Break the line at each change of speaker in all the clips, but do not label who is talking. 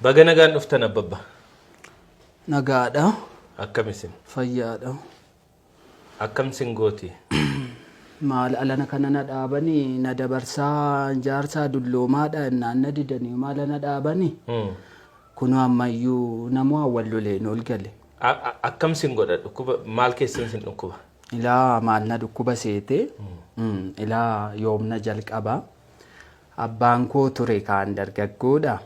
Baga nagaan dhuftan abbabba.
Nagaadha.
Akkam isin?
Fayyaadha.
Akkam sin gooti?
Maal alana kana na dhaabanii na dabarsaa jaarsaa dulloomaadha jennaan na didanii maal na dhaabanii. Kunoo ammayyuu namuu awwal loleen ol gale.
Akkam sin godha dhukkuba maal keessan sin dhukkuba?
Ilaa maal na dhukkuba seete? Ilaa yoom na jalqaba? Abbaan koo ture kaan dargaggoodha.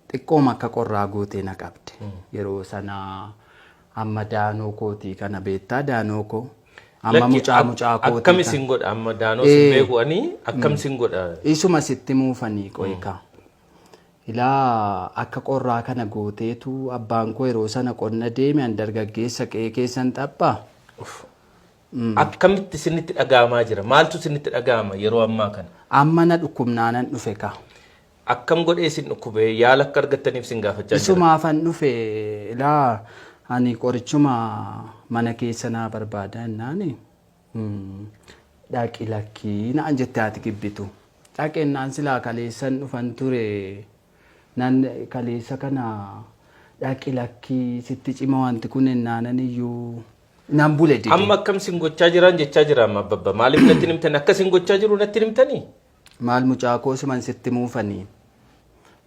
Xiqqooma akka qorraa gootee na qabde. Yeroo sana amma daanoo kootii kana beektaa daanoo koo. Amma
Lakki
mucaa mucaa kootii
akkam
kana.
isin godha amma daanoo sin beeku ani akkam sin godha?
Isuma sitti muufanii qoyka. Ilaa akka qorraa kana gooteetu abbaan koo yeroo sana qonna deeme an dargaggeessa qe'ee keessan taphaa.
Akkamitti isinitti dhaga'amaa jira? Maaltu isinitti dhaga'ama yeroo ammaa kana?
Amma na dhukkubnaanan dhufe ka.
Akkam godhee isin dhukkube yaala akka argattaniif isin gaafachaa jira.
Isumaafan dhufe ilaa ani qorichuma mana keessa naa barbaada jennaani dhaqi lakkii naan jette haati gibbitu. Dhaqe jennaan silaa kaleessan dhufan ture nan kaleessa kana dhaqi lakkii sitti cima wanti kun jennaanan iyyuu nan bule dide.
Amma akkam sin gochaa jiraan jechaa jira amma abbabba. Maaliif natti hin himtani? Akka sin gochaa jiru natti hin himtanii?
Maal mucaa koo suman sitti muufanii.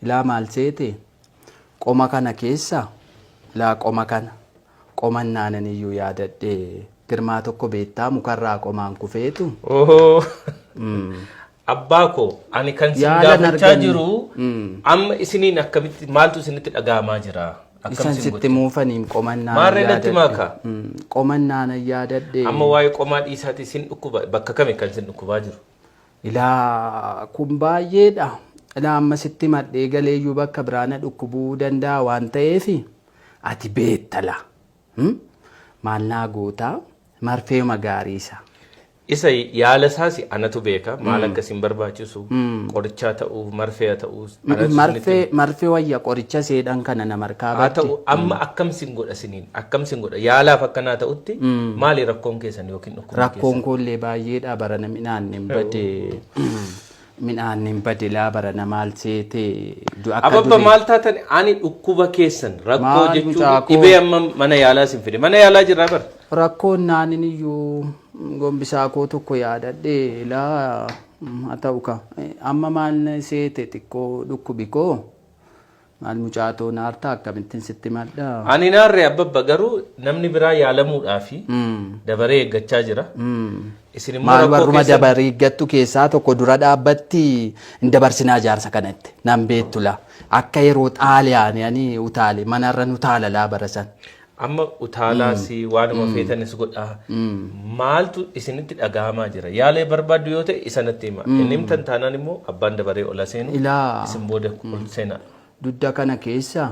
Ilaa maal seete? Qoma kana keessa ilaa qoma kana qoman naanan iyyuu yaadadhe girmaa tokko beektaa mukarraa qomaan kufeetu.
Ohoo. Abbaa koo ani kan sin
Yaala hin
gaafachaa
arganne.
jiru amma isiniin akkamitti maaltu isinitti dhaga'amaa jira? Akkam
Isan
sin
sitti
gocha?
muufaniin qoman naanan
Maarree natti
yaadadhe.
maaka.
Qoman naanan yaadadhe.
Amma waa'ee qomaa dhiisaati sin dhukkuba bakka kami kan sin dhukkubaa jiru?
Ilaa kun baay'eedha. Ilaa amma sitti madhee galeeyyuu bakka biraa na dhukkubuu danda'a waan ta'eef ati beettala. Maal naa gootaa? Marfeema gaarii isa.
Isa yaala isaas anatu beeka maal akka isin barbaachisu qorichaa ta'uu marfee haa ta'uu anatu isinitti
Marfee marfee wayya qoricha seedhan kana na markaa
haa
badde.
ta'u amma akkam sin godha isiniin akkam sin godha yaalaaf akkanaa ta'utti maali rakkoon keessan yookiin dhukkubni keessan?
Rakkoon koollee baay'eedha barana midhaan hin bade. Midhaan hin bade laa barana maal seete akka
Ababba
durii.
maal taatan ani dhukkuba keessan rakkoo
Maal
jechuun
mucaa koo?
dhibee amma mana yaalaa isin fide mana yaalaa jirraa bara.
Rakkoon naanin iyyuu gombisaa koo tokko yaadadhe laa haa ta'u ka amma maal seete xiqqoo dhukkubi koo maal mucaa too naartaa akkamittiin sitti madda.
Ani naarree abbabba garuu namni biraa yaalamuudhaafi dabaree eeggachaa jira. Isin immoo
Maal
rakkoo
warruma
keessan
dabaree eeggattu keessaa tokko dura dhaabbatti hin dabarsinaa jaarsa kanatti nan beektu laa akka yeroo xaaliyaanii ani utaale manarra nu taala laa barasan.
Amma utaalaas waanuma feetanis godhaa. Maaltu isinitti dhaga'amaa jira? Yaala barbaaddu yoo ta'e isa natti hima. Inni himtan taanaan immoo abbaan dabaree ol seenu
Ilaa.
isin booda ol seenaa.
Dudda kana keessa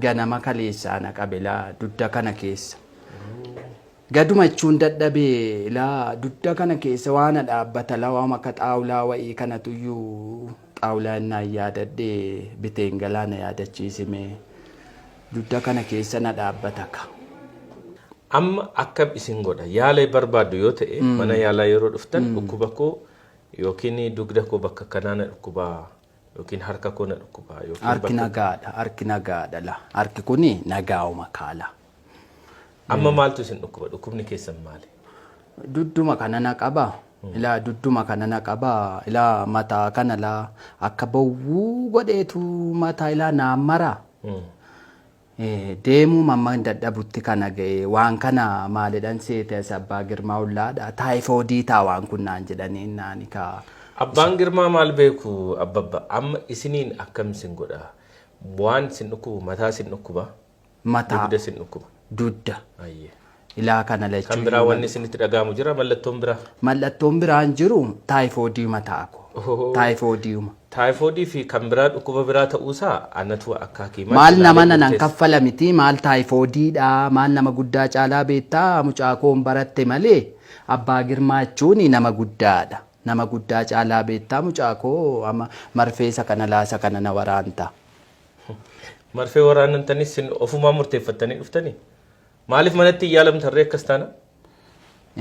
ganama kaleessaa na qabe laa dudda kana keessa. Gaduma jechuun dadhabee laa dudda kana keessa waan dhaabbata laa waan akka xaawulaa wa'ii kanatuyyuu xaawulaa innaan yaadadhee biteen galaana yaadachiisimee dudda kana keessa na dhaabbata ka.
Amma akkam isin godha? Yaala barbaaddu yoo ta'e mana yaalaa yeroo dhuftan dhukkuba koo yookiin dugda koo bakka kanaa na dhukkubaa yookiin harka koo na dhukkubaa yookiin
Harki
bakka
nagaadha harki nagaadha la harki kuni nagaa'uma kaala.
Amma maaltu isin dhukkuba? Dhukkubni keessan maali?
Dudduma kana na qaba. Ilaa dudduma kana na qaba. Ilaa mataa kana laa akka bowwuu godheetu mataa ilaa naan mara. Deemuu mamma hin dadhabutti kana ga'e waan kana maalidhan seete as abbaa girmaa ollaadha taayifoodii taa waan kun naan jedhanii naani kaa.
Abbaan girmaa maal beeku abbabba amma isiniin akkam isin godha? Waan isin dhukkubu mataa isin dhukkuba?
Mataa.
Dugda isin dhukkuba?
Dugda.
Ayyee.
Ilaa kana lachuu.
Kan biraa wanni isinitti dhaga'amu jira mallattoon biraa?
Mallattoon biraan jiru taayifoodii mataa koo. Taayifoodiiuma.
Taayifoodii fi kan biraa dhukkuba biraa ta'uusaa anatu akka hakiimaatti
Maal nama
ilaalee
nanan
murteessa.
kaffala miti maal taayifoodiidha maal nama guddaa caalaa beektaa mucaa koon baratte malee abbaa girmaa jechuun nama guddaadha. Nama guddaa caalaa beektaa mucaa koo amma marfee isa kana laasa kana na waraanta.
Marfee waraanantanis isin ofumaa murteeffattanii dhuftanii? Maaliif manatti hin yaalamtarree akkas taana?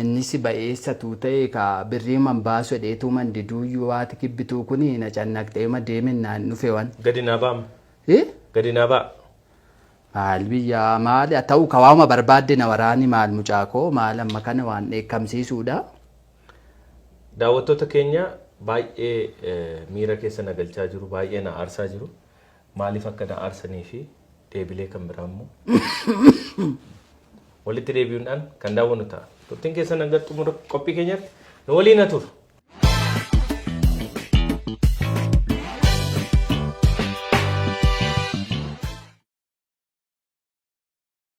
Innis ba'eessatuu ta'e kaa birriiman baasu jedheetuuman diduuyyuu haati kibbituu kuni na cannaqxeema deemennaan dhufe wan.
Gadi naa baama.
Eh?
Gadi naa ba'a.
Maal biyyaa maal haa ta'u ka waama barbaadde na waraani maal mucaa koo maal amma kana waan dheekkamsiisuudha.
Daawwattoota keenya baay'ee miira keessa na galchaa jiru, baay'ee na aarsaa jiru. Maaliif akka na aarsanii fi deebilee kan biraa immoo walitti deebi'uudhaan kan daawwannu ta'a. Turtiin keessan hanga xumura qophii keenyaatti nu waliin haa turu.